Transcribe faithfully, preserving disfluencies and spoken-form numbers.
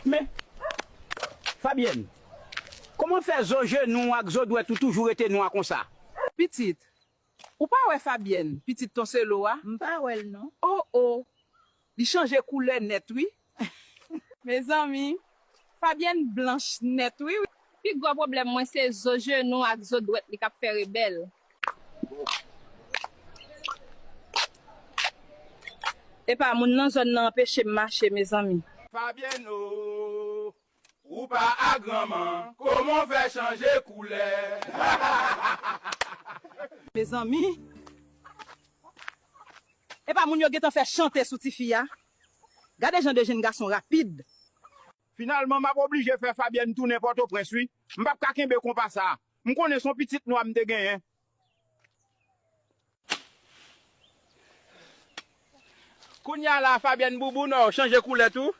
Men, Fabyèn, kòman fè zo jenou w ak zo dwèt ou toujou rete nwa konsa? Pitit, ou pa wè Fabyèn, pitit Ton Selo a? M pa wè l non. O, o! Li chanje koulè nèt wi. Mezanmi, Fabyèn blanch nèt wi. Pi gwo pwoblèm mwen se zo jenou ak zo dwèt li k ap fè rebèl. Epa moun nan zòn nan anpeche m mache, mezanmi. Fabyèn o, ou pa agranman, kòman w fè chanje koulè? Mezanmi, epa moun yo gentan fè chante sou tifi a. Gade jan de jenn gason rapid. Finalman, m ap oblije fè Fabyèn tounen Pòtoprens wi. M p ap ka kenbe konpa sa a. M konnen se yon pitit nwa m te genyen. Kounye a la a, Fabyèn bouboun, o, chanje koulè tou.